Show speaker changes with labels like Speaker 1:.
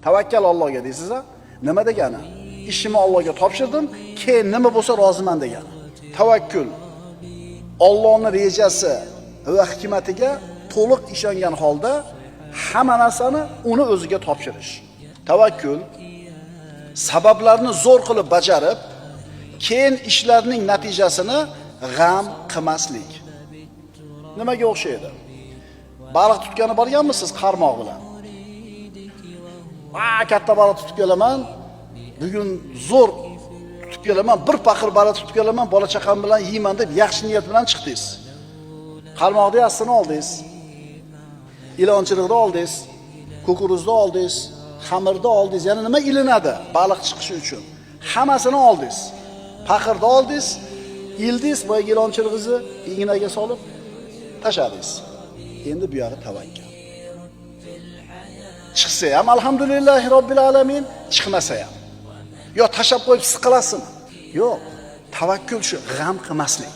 Speaker 1: Tavakkal Allohga deysiz-a? Nima degani? Ishimni Allohga topshirdim, keyin nima bo'lsa roziman degani. Tavakkul Allohning rejasi va hikmatiga to'liq ishongan holda hamma narsani uni o'ziga topshirish. Tavakkul sabablarni zo'r qilib bajarib, keyin ishlarning natijasini g'am qilmaslik. Nimaga o'xshaydi? Baliq tutgani borganmisiz qarmoq bilan? A, katta baliq tutib kelaman. Bugun zo'r tutib kelaman, bir paqir baliq tutib kelaman, bola chaqam bilan yeyman deb yaxshi niyat bilan chiqdingiz. Qarmoqni yastini oldingiz. Ilonchiliqni oldingiz, kukuruzni oldingiz, xamirni oldingiz, yana nima ilinadi baliq chiqishi uchun? Hammasini oldingiz. Paqirni oldingiz, ildingiz, boyagi ilonchilig'ingizni ignaga solib tashladingiz. Endi bu yog'i tavakkal. Chiqsa ham alhamdulillahi robbil alamin, chiqmasa ham. Yo tashlab qo'yib siqilasizmi? Yo'q. Tavakkul shu g'am qilmaslik.